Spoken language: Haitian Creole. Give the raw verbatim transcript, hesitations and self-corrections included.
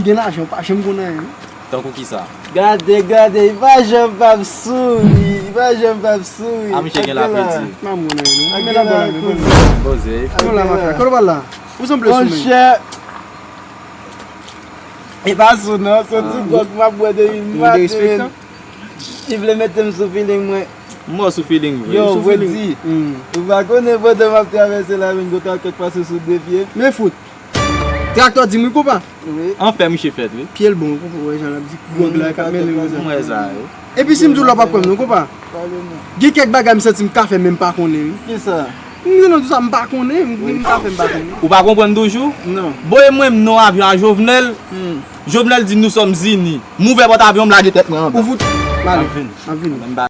Gen lajan, ou pa janm konn anyen. Tankou kisa? Gade, gade, li pa janm p ap souri, li pa janm p ap souri. A misye gen lapeti. M pa konn anyen non. Men la bò la, men bò la. Poze. Non la, makak. Kote w pral la? Ou sanble sou men. Monchè, e pa sou non, se ti gwòg m ap bwè depi maten. Li vle mete m sou feeling mwen. M wè w sou feeling vre. Yo, Sou Vwedi, feeling. Hmm. ou pa konnen pandan m ap travèse la menm gon trakè k pase sou de pye. Men fout. Traktè di m wi konpa. Wi. An fè misye fèt wi. Pye l bon, konpa, ou wè jan l ap di gwòg la e k ap mennen l konsa. M wè sa wi. Epi si m di w la w p ap kwè m non konpa. Pale non. Gen kèk bagay m santi m ka fè men m pa konnen wi. Kisa? M di non tout sa m pa konnen, m m ka fè m pa konnen. Ou pa konprann toujou? Non. Voye mwen m non avyon a Jovenel. Hmm. Jovenel di nous sommes unis. M ouvè pòt avyon m lage tèt mwen anba. Ou fout. M ale. Ap vin. M ap vini. Menm ba-